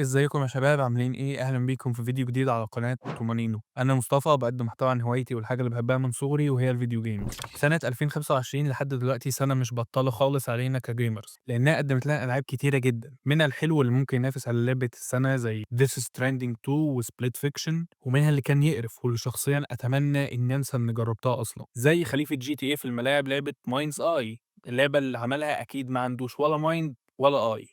ازيكم يا شباب، عاملين ايه؟ اهلا بيكم في فيديو جديد على قناة تومانينو. انا مصطفى، بقدم محتوى عن هوايتي والحاجة اللي بحبها من صغري وهي ال video games. سنة 2025 لحد دلوقتي سنة مش بطالة خالص علينا ك gamers، لانها قدمت لنا العاب كتيرة جدا، منها الحلو اللي ممكن ينافس على لعبة السنة زي Death Stranding 2 و Split Fiction، ومنها اللي كان يقرف واللي شخصيا اتمنى اني انسى اني جربتها اصلا، زي خليفة GTA في الملاعب لعبة Mind's Eye. اللعبة اللي عملها اكيد ما عندوش ولا mind ولا eye.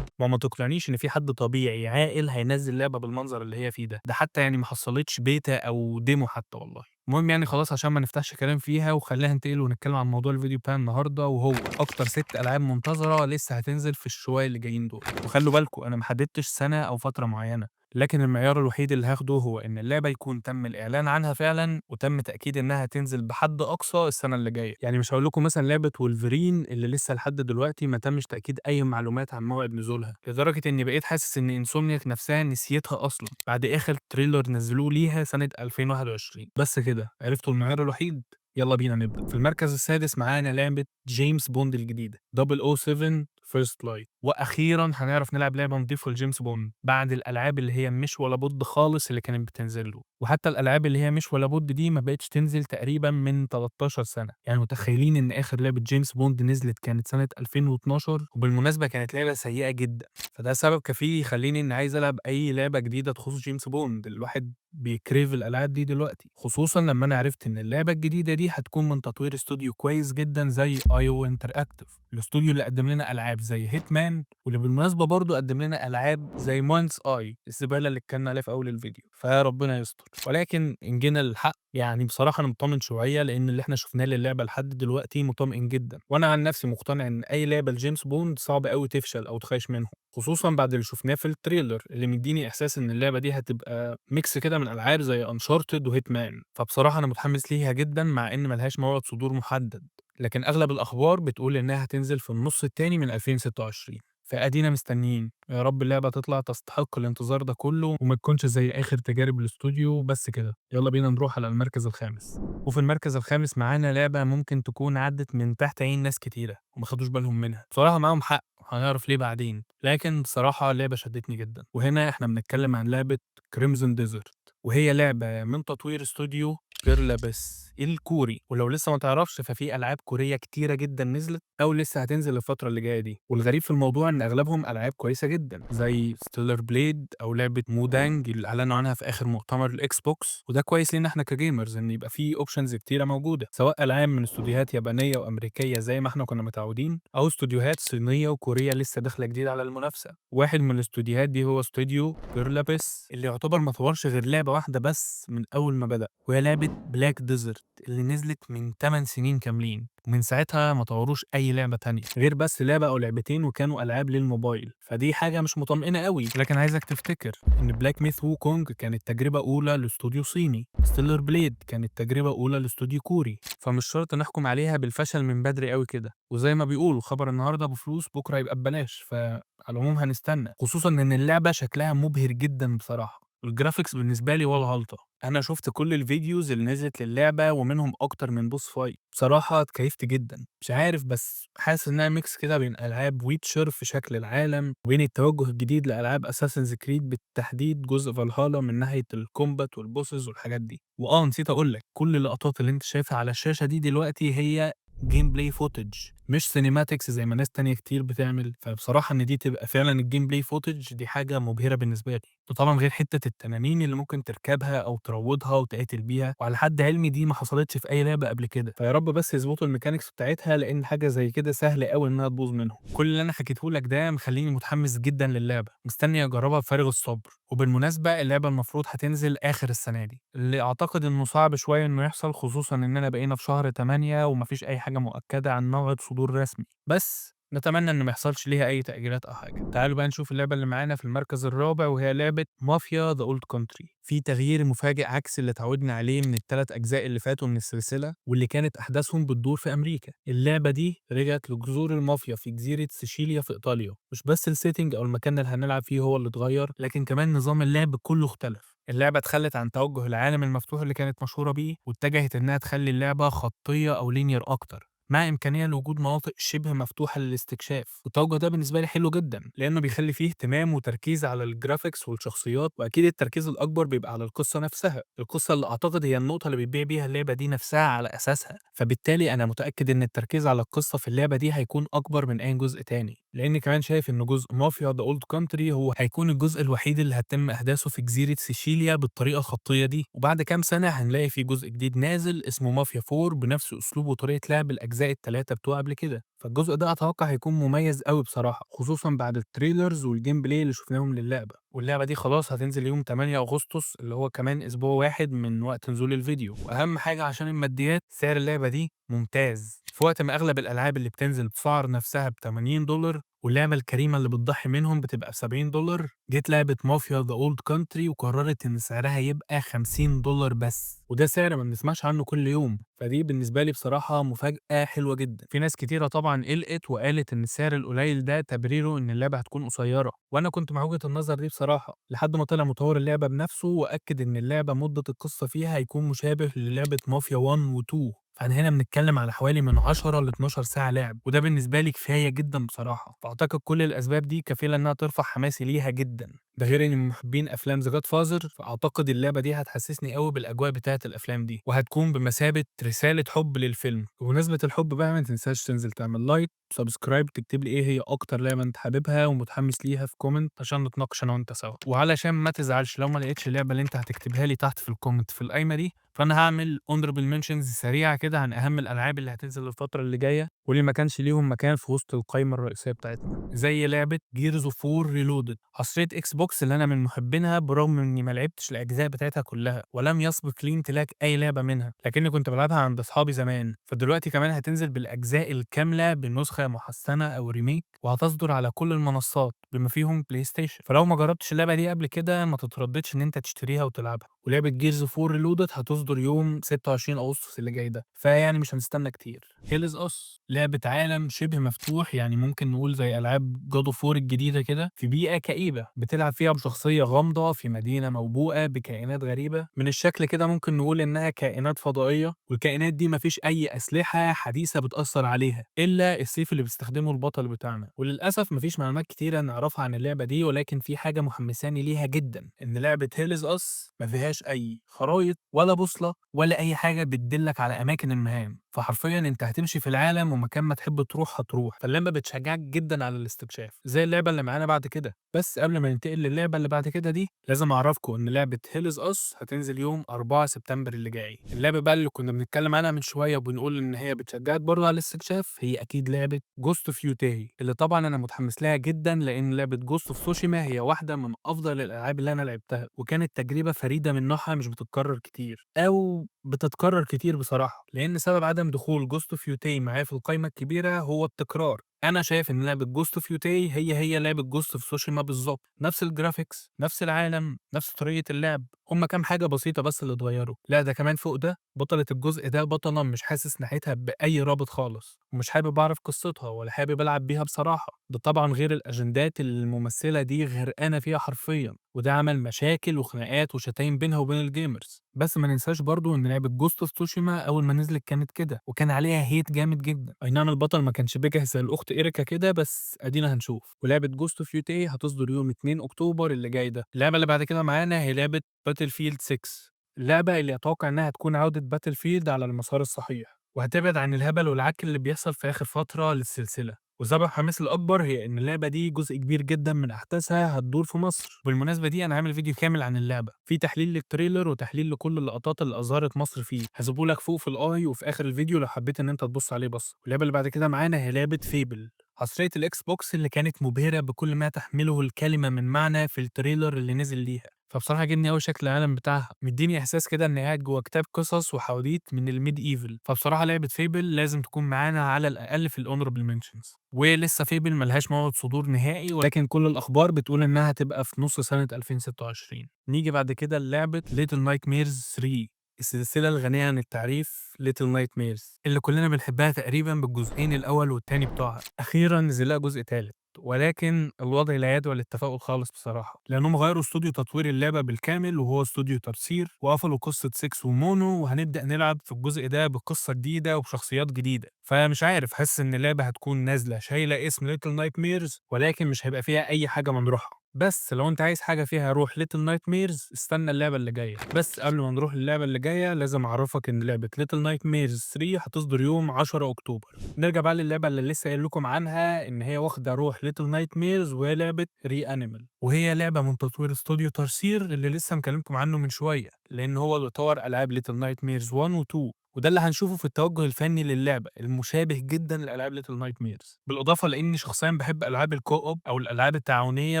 ما تقنعنيش ان في حد طبيعي عاقل هينزل لعبه بالمنظر اللي هي فيه ده، ده حتى يعني ما حصلتش بيتا او demo حتى والله. المهم يعني خلاص عشان ما نفتحش كلام فيها، وخلينا ننتقل ونتكلم عن موضوع الفيديو بتاع النهارده، وهو اكتر 6 العاب منتظره لسه هتنزل في الشويه اللي جايين دول. وخلوا بالكم انا ما حددتش سنة او فترة معينة، لكن المعيار الوحيد اللي هاخده هو ان اللعبة يكون تم الاعلان عنها فعلا وتم تاكيد انها تنزل بحد اقصى السنة اللي جاية. يعني مش هقول لكم مثلا لعبه وولفرين اللي لسه لحد دلوقتي ما تمش تاكيد اي معلومات عن موعد نزولها، لدرجة اني بقيت حاسس ان Insomniac نفسها نسيتها اصلا بعد اخر trailer نزلوه ليها سنة 2021. بس كده عرفتوا المعيار الوحيد، يلا بينا نبدا. في المركز السادس معانا لعبه جيمس بوند الجديدة 007 First Light. واخيرا هنعرف نلعب لعبه نضيفه لجيمس بوند بعد الالعاب اللي هي مش ولا بد خالص اللي كانت بتنزل له، وحتى الالعاب اللي هي مش ولا بد دي ما بقتش تنزل تقريبا من 13 سنة. يعني متخيلين ان اخر لعبه جيمس بوند نزلت كانت سنة 2012، وبالمناسبة كانت لعبه سيئه جدا. فده سبب كفيل يخليني اني عايز العب اي لعبه جديدة تخص جيمس بوند. الواحد بي crave الالعاب دي دلوقتي، خصوصا لما انا عرفت ان اللعبة الجديدة دي هتكون من تطوير استوديو كويس جدا زي IO Interactive، الاستوديو اللي قدم لنا العاب زي Hitman، واللي بالمناسبة برضه قدم لنا العاب زي Mind's Eye الزبالة اللي اتكلمنا عليها في اول الفيديو. فربنا يستر. ولكن ان جينا للحق يعني بصراحة انا مطمن شوية، لان اللي احنا شفناه للعبة لحد دلوقتي مطمئن جدا، وانا عن نفسي مقتنع ان اي لعبه لجيمس بوند صعب قوي تفشل او تخيش منهم، خصوصا بعد اللي شفناه في ال trailer اللي مديني احساس ان اللعبة دي هتبقى mix كده من العاب زي Uncharted و Hitman. فبصراحة انا متحمس ليها جدا، مع ان ملهاش موعد صدور محدد، لكن اغلب الاخبار بتقول انها هتنزل في النص التاني من 2026. فادينا مستنيين، يا رب اللعبة تطلع تستحق الانتظار ده كله وما تكونش زي اخر تجارب الاستوديو. بس كده يلا بينا نروح على المركز الخامس. وفي المركز الخامس معانا لعبه ممكن تكون عدت من تحت عين ناس كتيرة وما خدوش بالهم منها، بصراحة معاهم حق، هنعرف ليه بعدين، لكن بصراحة اللعبة شدتني جدا. وهنا احنا بنتكلم عن لعبه Crimson Desert، وهي لعبه من تطوير استوديو Pearl Abyss الكوري. ولو لسه ما تعرفش ففي العاب كوريه كتيرة جدا نزلت او لسه هتنزل الفترة اللي جاية دي، والغريب في الموضوع ان اغلبهم العاب كويسة جدا زي Stellar Blade او لعبه Mudang اللي اعلنوا عنها في اخر مؤتمر ال Xbox. وده كويس لينا احنا ك gamers ان يبقى في options كتيرة موجودة، سواء العاب من استوديوهات يابانية وامريكيه زي ما احنا كنا متعودين، او استوديوهات صينية وكوريه لسه داخله جديد على المنافسة. واحد من الاستوديوهات دي هو استوديو Pearl Abyss اللي يعتبر ما طورش غير لعبه واحدة بس من اول ما بدا، وهي لعبه Black Desert اللي نزلت من 8 سنين كاملين، ومن ساعتها ما طوروش اي لعبه تانية غير بس لعبه او لعبتين وكانوا العاب للموبايل. فدي حاجة مش مطمئنة قوي. لكن عايزك تفتكر ان Black Myth Wukong كانت تجربه اولى لاستوديو صيني، Stellar Blade كانت تجربه اولى لاستوديو كوري، فمش شرط نحكم عليها بالفشل من بدري قوي كده. وزي ما بيقولوا خبر النهارده بفلوس بكره يبقى ببلاش، فعلى العموم هنستنى، خصوصا ان اللعبة شكلها مبهر جدا بصراحة. ال graphics بالنسبة لي ولا غلطه، انا شفت كل ال videos اللي نزلت للعبة ومنهم اكتر من boss fight، بصراحة اتكيفت جدا. مش عارف بس حاسس انها mix كده بين العاب Witcher في شكل العالم وبين التوجه الجديد لالعاب Assassin's Creed، بالتحديد جزء فالهالا من ناحية ال combat وال bosses والحاجات دي. واه نسيت اقول لك، كل اللقطات اللي انت شايفها على الشاشة دي دلوقتي هي gameplay footage مش cinematics زي ما ناس تانية كتير بتعمل. فبصراحة ان دي تبقى فعلا ال gameplay footage دي حاجة مبهرة بالنسبة لي. وطبعا غير حتة التنانين اللي ممكن تركبها او تروضها وتقاتل بيها، وعلى حد علمي دي ما حصلتش في اي لعبة قبل كده، فيا رب بس يظبطوا ال mechanics بتاعتها، لان حاجة زي كده سهل قوي انها تبوظ منهم. كل اللي انا حكيته لك ده مخليني متحمس جدا للعبة، مستني اجربها بفارغ الصبر. وبالمناسبة اللعبة المفروض هتنزل اخر السنة دي، اللي اعتقد انه صعب شوية انه يحصل، خصوصا اننا بقينا في شهر 8 ومفيش اي حاجة مؤكدة عن موعد صدور رسمي، بس نتمنى ان ما يحصلش ليها اي تأجيلات او حاجة. تعالوا بقى نشوف اللعبة اللي معانا في المركز الرابع، وهي لعبه Mafia The Old Country. في تغيير مفاجئ عكس اللي اتعودنا عليه من الثلاث اجزاء اللي فاتوا من السلسلة، واللي كانت احداثهم بتدور في امريكا. اللعبة دي رجعت لجذور المافيا في جزيرة سيشيليا في ايطاليا. مش بس ال setting او المكان اللي هنلعب فيه هو اللي اتغير، لكن كمان نظام اللعب كله اختلف. اللعبة اتخلت عن توجه العالم المفتوح اللي كانت مشهورة بيه، واتجهت انها تخلي اللعبة خطيه او linear اكتر. مع إمكانية لوجود مناطق شبه مفتوحة للاستكشاف. والتوجه ده بالنسبة لي حلو جدًا، لإنه بيخلّي فيه اهتمام وتركيز على ال graphics والشخصيات، وأكيد التركيز الأكبر بيبقى على القصة نفسها، القصة اللي أعتقد هي النقطة اللي بتبيع بيها اللعبة دي نفسها على أساسها، فبالتالي أنا متأكد إن التركيز على القصة في اللعبة دي هيكون أكبر من أي جزء تاني، لإني كمان شايف إن جزء Mafia The Old Country هو هيكون الجزء الوحيد اللي هتتم أحداثه في جزيرة سيشيليا بالطريقة الخطية دي، وبعد كام سنة هنلاقي في جزء جديد نازل اسمه مافيا 4 بنفس أسلوب وطريقة لعب الأجزاء ال3 بتوع قبل كده، فالجزء ده أتوقع هيكون مميز أوي بصراحة، خصوصًا بعد ال trailers وال gameplay اللي شفناهم للعبة. واللعبة دي خلاص هتنزل يوم 8 أغسطس اللي هو كمان أسبوع واحد من وقت نزول الفيديو. وأهم حاجة عشان الماديات، سعر اللعبة دي ممتاز، في وقت ما أغلب الألعاب اللي بتنزل بسعر نفسها ب$80 واللعبة الكريمة اللي بتضحي منهم بتبقى ب$70، جيت لعبة Mafia The Old Country وقررت إن سعرها يبقى $50 بس، وده سعر ما بنسمعش عنه كل يوم، فدي بالنسبة لي بصراحة مفاجأة حلوة جدا. في ناس كتيرة طبعا قلقت وقالت إن السعر القليل ده تبريره إن اللعبة هتكون قصيرة، وأنا كنت مع وجهة النظر دي بصراحة، لحد ما طلع مطور اللعبة بنفسه وأكد إن اللعبة مدة القصة فيها هيكون مشابه للعبة مافيا 1 و2، فاحنا هنا بنتكلم على حوالي من 10 ل 12 ساعة لعب، وده بالنسبة لي كفاية جدا بصراحة. فأعتقد كل الأسباب دي كفيلة إنها ترفع حماسي ليها جدا، ده غير إني من محبين أفلام The Godfather، فأعتقد اللعبة دي هتحسسني قوي بالأجواء بتاعة الأفلام دي، وهتكون بمثابة رسالة حب للفيلم. وبمناسبة الحب بقى ما تنساش تنزل تعمل like، subscribe، تكتب لي إيه هي أكتر لعبة أنت حاببها ومتحمس ليها في comment عشان نتناقش أنا وأنت سوا. وعلشان ما تزعلش لو ما لقيتش اللعبة اللي أنت هتكتبها لي تحت في ال comment في القايمة دي، فأنا هعمل honorable mentions سريعة كده عن أهم الألعاب اللي هتنزل الفترة اللي جاية واللي ما كانش ليهم مكان في وسط القايمة الرئيسية بتاعتنا، زي لعبة Gears of War Reloaded، حصرية Xbox اللي أنا من محبينها برغم إني ما لعبتش الأجزاء بتاعتها كلها ولم يسبق لي امتلاك أي لعبة منها، لكني كنت بلعبها عند أصحابي زمان. فدلوقتي كمان هتنزل بالأجزاء الكاملة بنسخة محسنة أو remake، وهتصدر على كل المنصات بما فيهم PlayStation، فلو ما جربتش اللعبة دي قبل كده ما تترددش إن أنت تشتريها وتلعبها. ولعبة Gears of War Reloaded هتصدر يوم 26 أغسطس اللي جاي ده، فيعني مش هنستنى كتير. Hell is Us، لعبة عالم شبه مفتوح، يعني ممكن نقول زي ألعاب God of War الجديدة كده، في بيئة كئيبة بتلعب فيها بشخصية غامضة في مدينة موبوءة بكائنات غريبة، من الشكل كده ممكن نقول إنها كائنات فضائية، والكائنات دي مفيش أي أسلحة حديثة بتأثر عليها إلا السيف اللي بيستخدمه البطل بتاعنا. وللأسف مفيش معلومات كتيرة نعرفها عن اللعبة دي، ولكن في حاجة محمساني ليها جدا، إن لعبة Hell is Us ما فيهاش أي خرايط ولا بوصلة ولا أي حاجة بتدلك على أماكن المهام، فحرفيا أنت هتمشي في العالم ومكان ما تحب تروح هتروح، فاللعبة بتشجعك جدا على الاستكشاف زي اللعبة اللي معانا بعد كده. بس قبل ما ننتقل للعبة اللي بعد كده دي لازم أعرفكم إن لعبة Hell is Us هتنزل يوم 4 سبتمبر اللي جاي. اللعبة بقى اللي كنا بنتكلم عنها من شوية وبنقول إن هي بتشجعك برضه على الاستكشاف هي أكيد لعبة Ghost of Yotei، اللي طبعا أنا متحمس لها جدا لأن لعبة Ghost of Tsushima هي واحدة من أفضل الألعاب اللي أنا لعبتها، وكانت تجربة فريدة من نوعها مش بتتكرر كتير أو بتتكرر كتير بصراحة، لأن سبب عدم دخول Ghost of Yotei معايا في القايمة الكبيرة هو التكرار. أنا شايف إن لعبة Ghost of Yotei هي لعبة Ghost of Tsushima بالظبط، نفس ال graphics، نفس العالم، نفس طريقة اللعب، هما كام حاجة بسيطة بس اللي اتغيروا. لا ده كمان فوق ده بطلة الجزء ده بطلة مش حاسس ناحيتها بأي رابط خالص، ومش حابب أعرف قصتها ولا حابب ألعب بيها بصراحة، ده طبعا غير الأجندات اللي الممثلة دي غرقانة فيها حرفيا، وده عمل مشاكل وخناقات وشتايم بينها وبين ال gamers. بس ما ننساش برضو ان لعبة Ghost of Tsushima اول ما نزلت كانت كده، وكان عليها hate جامد جدا، اي نعم البطل ما كانش بجح زي الاخت إيريكا كده، بس ادينا هنشوف. ولعبة Ghost of Yotei هتصدر يوم 2 اكتوبر اللي جاي ده. اللعبة اللي بعد كده معانا هي لعبة Battlefield 6، اللعبة اللي اتوقع انها هتكون عودة Battlefield على المسار الصحيح، وهتبعد عن الهبل والعك اللي بيحصل في اخر فترة للسلسلة. وسبب حماسي الأكبر هي إن اللعبة دي جزء كبير جدًا من أحداثها هتدور في مصر. بالمناسبة دي أنا عامل فيديو كامل عن اللعبة، في تحليل لل trailer وتحليل لكل اللقطات اللي أظهرت مصر فيه، هسيبه لك فوق في ال i وفي آخر الفيديو لو حبيت إن أنت تبص عليه بصة. واللعبة اللي بعد كده معانا هي لعبة Fable، حصرية ال Xbox اللي كانت مبهرة بكل ما تحمله الكلمة من معنى في ال trailer اللي نزل ليها. فبصراحة عجبني أوي شكل العالم بتاعها، مديني إحساس كده إني قاعد جوه كتاب قصص وحواديت من ال medieval. فبصراحة لعبة Fable لازم تكون معانا على الأقل في ال honorable mentions. ولسه Fable ملهاش موعد صدور نهائي، ولكن كل الأخبار بتقول إنها هتبقى في نص سنة 2026. نيجي بعد كده للعبة Little Nightmares 3، السلسلة الغنية عن التعريف Little Nightmares اللي كلنا بنحبها تقريبا بالجزئين الاول والتاني بتوعها. اخيرا نزل لها جزء تالت، ولكن الوضع لا يدعو للتفاؤل خالص بصراحة، لانهم غيروا استوديو تطوير اللعبة بالكامل وهو استوديو Tarsier، وقفلوا قصة 6 ومونو، وهنبدا نلعب في الجزء ده بقصة جديدة وبشخصيات جديدة. فمش عارف، حاسس ان اللعبة هتكون نازله شايله اسم Little Nightmares، ولكن مش هيبقى فيها اي حاجة من روحها. بس لو انت عايز حاجة فيها روح Little Nightmares استنى اللعبة اللي جاية. بس قبل ما نروح للعبة اللي جاية لازم اعرفك ان لعبه Little Nightmares 3 هتصدر يوم 10 اكتوبر. نرجع بقى للعبة اللي لسه قايل لكم عنها ان هي واخده روح Little Nightmares، وهي لعبه REANIMAL، وهي لعبه من تطوير استوديو Tarsier اللي لسه مكلمكم عنه من شوية، لان هو اللي طور العاب Little Nightmares 1 و 2، وده اللي هنشوفه في التوجه الفني للعبة المشابه جدا لالعاب Little Nightmares. بالاضافة لاني شخصيا بحب العاب ال co-op او الالعاب التعاونية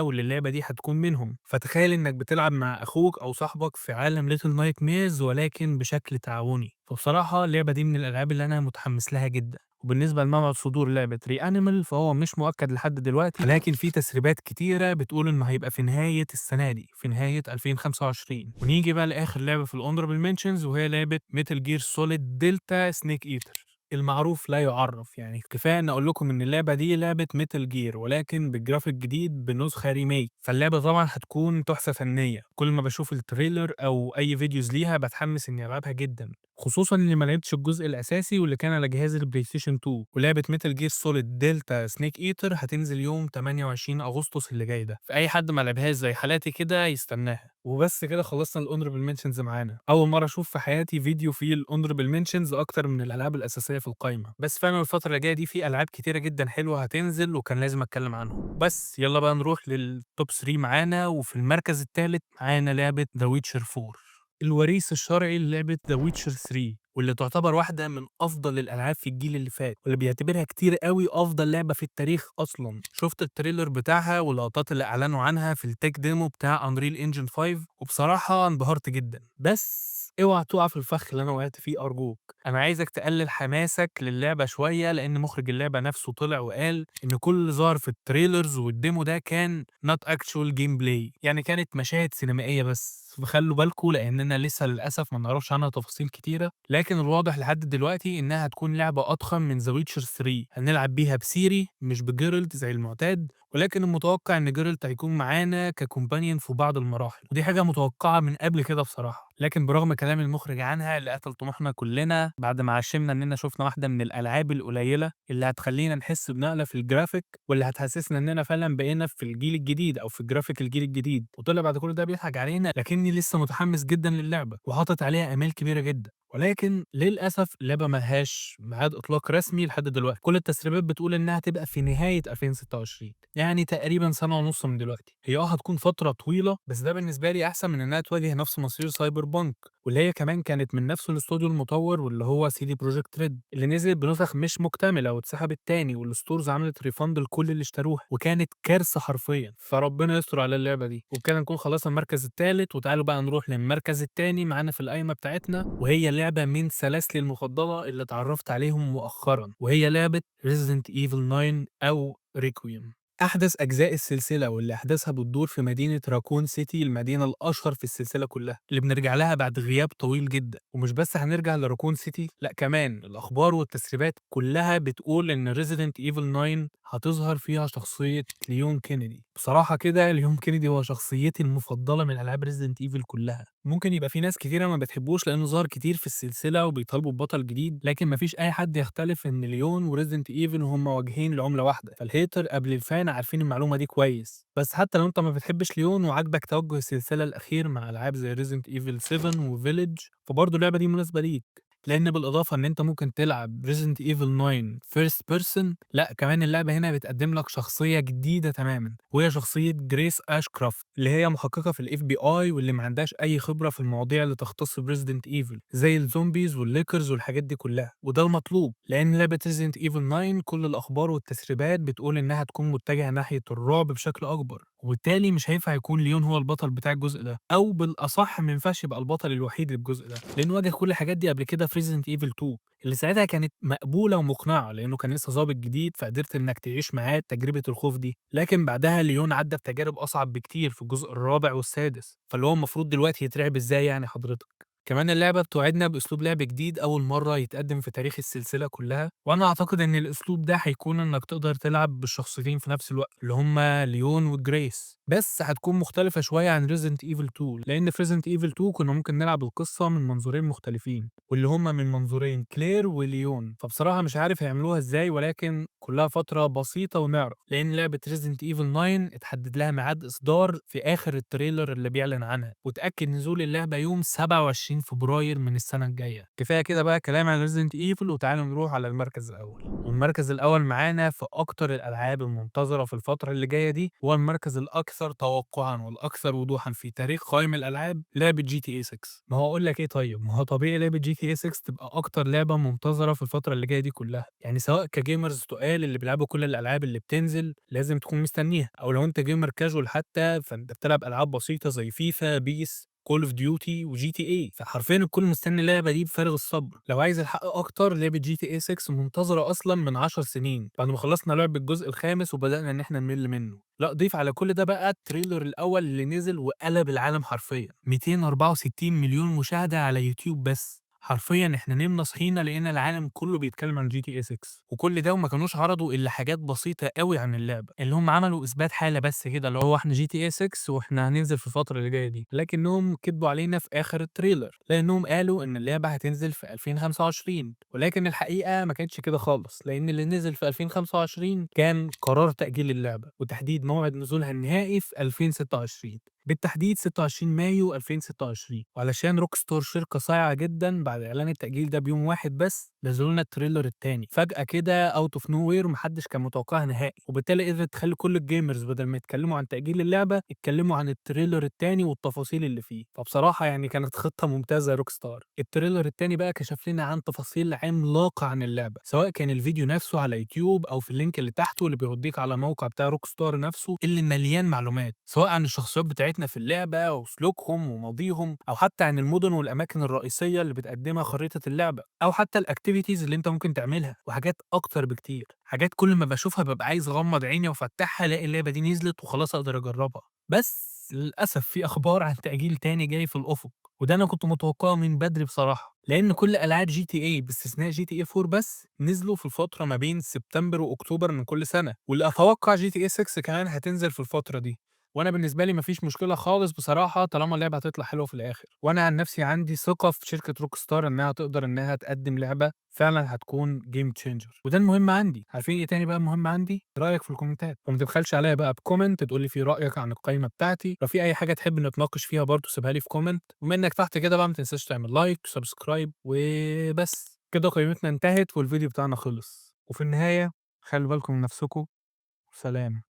واللي اللعبة دي هتكون منهم. فتخيل انك بتلعب مع اخوك او صاحبك في عالم Little Nightmares ولكن بشكل تعاوني. فبصراحة اللعبة دي من الالعاب اللي انا متحمس لها جدا. وبالنسبة لموعد صدور لعبة REANIMAL فهو مش مؤكد لحد دلوقتي، لكن في تسريبات كتيرة بتقول إنه هيبقى في نهاية السنة دي، في نهاية 2025. ونيجي بقى لآخر لعبة في ال honorable mentions، وهي لعبة Metal Gear Solid Delta Snake Eater. المعروف لا يعرف، يعني كفاية ان اقول لكم ان اللعبة دي لعبه Metal Gear ولكن بالجرافيك جديد بنسخه remake. فاللعبه طبعا هتكون تحفة فنية، كل ما بشوف ال trailer او اي videos ليها بتحمس اني العبها جدا، خصوصا اني ما لعبتش الجزء الاساسي واللي كان على جهاز ال PlayStation 2. ولعبه Metal Gear Solid Delta Snake Eater هتنزل يوم 28 اغسطس اللي جاي ده، فاي حد ما لعبهاش زي حالاتي كده يستناها. وبس كده خلصنا ال honorable mentions معانا. اول مرة اشوف في حياتي فيديو فيه ال honorable mentions اكتر من الالعاب الاساسية في القايمة، بس فعلا الفترة اللي جاية دي في العاب كتيرة جدا حلوة هتنزل وكان لازم اتكلم عنهم. بس يلا بقى نروح لل top 3 معانا. وفي المركز الثالث معانا لعبه The Witcher 4، الوريث الشرعي للعبة The Witcher 3، واللي تعتبر واحدة من أفضل الألعاب في الجيل اللي فات، واللي بيعتبرها كتير قوي أفضل لعبة في التاريخ أصلا. شفت ال trailer بتاعها واللقطات اللي أعلنوا عنها في ال tech demo بتاع Unreal Engine 5، وبصراحة انبهرت جدا. بس اوعى تقع في الفخ اللي أنا وقعت فيه أرجوك. أنا عايزك تقلل حماسك للعبة شوية، لأن مخرج اللعبة نفسه طلع وقال إن كل اللي ظهر في ال trailers وال demo ده كان not actual gameplay، يعني كانت مشاهد سينمائية بس. فخلوا بالكم لأننا لسه للأسف ما نعرفش عنها تفاصيل كتيرة، لكن الواضح لحد دلوقتي إنها هتكون لعبة أضخم من The Witcher 3، هنلعب بيها ب Ciri مش ب Geralt زي المعتاد، ولكن المتوقع إن Geralt هيكون معانا ك companion في بعض المراحل، ودي حاجة متوقعة من قبل كده بصراحة. لكن برغم كلام المخرج عنها اللي قتل طموحنا كلنا بعد ما عشمنا إننا شفنا واحدة من الألعاب القليلة اللي هتخلينا نحس بنقلة في الجرافيك، واللي هتحسسنا إننا فعلا بقينا في الجيل الجديد أو في الجرافيك الجيل الجديد، وطلع بعد كل ده بيضحك علينا. لكني لسه متحمس جدا للعبة وحاطط عليها آمال كبيرة جدا، ولكن للأسف اللعبة ملهاش ميعاد إطلاق رسمي لحد دلوقتي. كل التسريبات بتقول إنها تبقى في نهاية 2026، يعني تقريبا سنة ونص من دلوقتي. هي هتكون فترة طويلة، بس ده بالنسبة لي أحسن من إنها تواجه نفس مصير Cyberpunk، واللي هي كمان كانت من نفس الاستوديو المطور واللي هو CD Projekt Red، اللي نزلت بنسخ مش مكتملة واتسحبت تاني، وال stores عملت refund لكل اللي اشتروها، وكانت كارثة حرفيا. فربنا يستر على اللعبة دي. وبكده نكون خلصنا المركز الثالث، وتعالوا بقى نروح للمركز الثاني معانا في القايمة بتاعتنا، وهي لعبة من سلاسلي المفضلة اللي اتعرفت عليهم مؤخرا، وهي لعبة Resident Evil 9 أو Requiem. أحدث أجزاء السلسلة واللي أحداثها بتدور في مدينة Raccoon City، المدينة الأشهر في السلسلة كلها، اللي بنرجع لها بعد غياب طويل جدا. ومش بس هنرجع ل Raccoon City، لا كمان الأخبار والتسريبات كلها بتقول إن Resident Evil 9 هتظهر فيها شخصية ليون كينيدي. بصراحة كده ليون كينيدي هو شخصيتي المفضلة من ألعاب Resident Evil كلها. ممكن يبقى في ناس كتيرة ما بتحبوش لأنه ظهر كتير في السلسلة وبيطالبوا ببطل جديد، لكن مفيش أي حد يختلف إن ليون و Resident Evil هما وجهين لعملة واحدة، فال hater قبل ال fan عارفين المعلومة دي كويس. بس حتى لو انت ما بتحبش ليون وعاجبك توجه السلسلة الأخير مع ألعاب زي Resident Evil 7 و Village، فبرضه اللعبة دي مناسبة ليك، لأن بالإضافة إن أنت ممكن تلعب Resident Evil 9 First Person، لأ كمان اللعبة هنا بتقدم لك شخصية جديدة تماما، وهي شخصية جريس أشكرافت، اللي هي محققة في ال FBI واللي ما عندهاش أي خبرة في المواضيع اللي تختص ب Resident Evil زي ال zombies وال lickers والحاجات دي كلها. وده المطلوب، لأن لعبة Resident Evil 9 كل الأخبار والتسريبات بتقول إنها تكون متجهة ناحية الرعب بشكل أكبر، وبالتالي مش هينفع يكون ليون هو البطل بتاع الجزء ده، أو بالأصح ما ينفعش يبقى البطل الوحيد للجزء ده، لأنه واجه كل الحاجات دي قبل كده في Resident Evil 2 اللي ساعتها كانت مقبولة ومقنعة لأنه كان لسه ظابط جديد، فقدرت إنك تعيش معاه تجربة الخوف دي. لكن بعدها ليون عدى بتجارب أصعب بكتير في الجزء الرابع والسادس، فاللي هو المفروض دلوقتي يترعب إزاي يعني حضرتك؟ كمان اللعبة بتوعدنا بأسلوب لعب جديد أول مرة يتقدم في تاريخ السلسلة كلها، وأنا أعتقد إن الأسلوب ده هيكون إنك تقدر تلعب بالشخصيتين في نفس الوقت اللي هما ليون وجريس، بس هتكون مختلفة شوية عن Resident Evil 2، لأن في Resident Evil 2 كنا ممكن نلعب القصة من منظورين مختلفين واللي هما من منظورين كلير وليون. فبصراحة مش عارف هيعملوها إزاي، ولكن كلها فترة بسيطة ونعرف، لأن لعبة Resident Evil 9 اتحدد لها ميعاد إصدار في آخر ال trailer اللي بيعلن عنها، وتأكد نزول اللعبة يوم 27 فبراير من السنة الجاية. كفاية كده بقى كلام عن Resident Evil، وتعالوا نروح على المركز الأول. والمركز الأول معانا في أكتر الألعاب المنتظرة في الفترة اللي جاية دي، هو المركز الأكثر توقعاً والأكثر وضوحاً في تاريخ قائمة الألعاب، لعبة GTA 6. ما هو أقول لك إيه، طيب ما هو طبيعي لعبة GTA 6 تبقى أكتر لعبة منتظرة في الفترة اللي جاية دي كلها، يعني سواء ك gamers تقال اللي بيلعبوا كل الألعاب اللي بتنزل لازم تكون مستنيها، أو لو أنت gamer casual حتى فأنت بتلعب ألعاب بسيطة زي فيفا، PES، Call of Duty و GTA، فحرفيا الكل مستني اللعبة دي بفارغ الصبر. لو عايز الحق اكتر، لعبه GTA 6 منتظره اصلا من 10 سنين بعد ما خلصنا لعب الجزء الخامس وبدانا ان احنا نمل منه. لا ضيف على كل ده بقى ال trailer الاول اللي نزل وقلب العالم حرفيا، 264 مليون مشاهده على يوتيوب بس. حرفيا احنا نمنا صحينا لقينا العالم كله بيتكلم عن GTA 6، وكل ده وما كانوش عرضوا الا حاجات بسيطة قوي عن اللعبة، اللي هم عملوا اثبات حاله بس كده، اللي هو احنا GTA 6 واحنا هننزل في الفترة اللي جاية دي، لكنهم كذبوا علينا في اخر ال trailer لانهم قالوا ان اللعبة هتنزل في 2025، ولكن الحقيقة ما كانتش كده خالص، لان اللي نزل في 2025 كان قرار تاجيل اللعبة وتحديد موعد نزولها النهائي في 2026، بالتحديد 26 مايو 2026. وعلشان Rockstar شركة صايعة جدا، بعد اعلان التأجيل ده بيوم واحد بس نزلوا لنا ال trailer التاني فجأة كده out of nowhere، ومحدش كان متوقعها نهائي، وبالتالي قدرت تخلي كل ال gamers بدل ما يتكلموا عن تأجيل اللعبة يتكلموا عن ال trailer التاني والتفاصيل اللي فيه. فبصراحة يعني كانت خطة ممتازة يا Rockstar. ال trailer التاني بقى كشف لنا عن تفاصيل عملاقة عن اللعبة، سواء كان الفيديو نفسه على يوتيوب او في ال link اللي تحته اللي بيوديك على موقع بتاع Rockstar نفسه اللي مليان معلومات، سواء عن الشخصيات بتاعتنا في اللعبة وسلوكهم وماضيهم، أو حتى عن المدن والأماكن الرئيسية اللي بتقدمها خريطة اللعبة، أو حتى ال activities اللي أنت ممكن تعملها، وحاجات أكتر بكتير. حاجات كل ما بشوفها ببقى عايز أغمض عيني وأفتحها ألاقي اللعبة دي نزلت وخلاص أقدر أجربها. بس للأسف في أخبار عن تأجيل تاني جاي في الأفق، وده أنا كنت متوقعه من بدري بصراحة، لأن كل ألعاب GTA باستثناء GTA 4 بس نزلوا في الفترة ما بين سبتمبر وأكتوبر من كل سنة، واللي أتوقع GTA 6 كمان هتنزل في الفترة دي. وانا بالنسبة لي مفيش مشكلة خالص بصراحة طالما اللعبة هتطلع حلوة في الاخر، وانا عن نفسي عندي ثقة في شركة Rockstar انها تقدر انها تقدم لعبه فعلا هتكون game changer، وده المهم عندي. عارفين ايه تاني بقى المهم عندي؟ رايك في الكومنتات، وما تبخلش عليا بقى ب comment تقول لي فيه رايك عن القائمة بتاعتي. لو في اي حاجة تحب نتناقش فيها برضه سيبها لي في comment، ومنك تحت كده بقى ما تنساش تعمل like و subscribe. وبس كده قائمتنا انتهت والفيديو بتاعنا خلص، وفي النهاية خلوا بالكم من نفسكم، وسلام.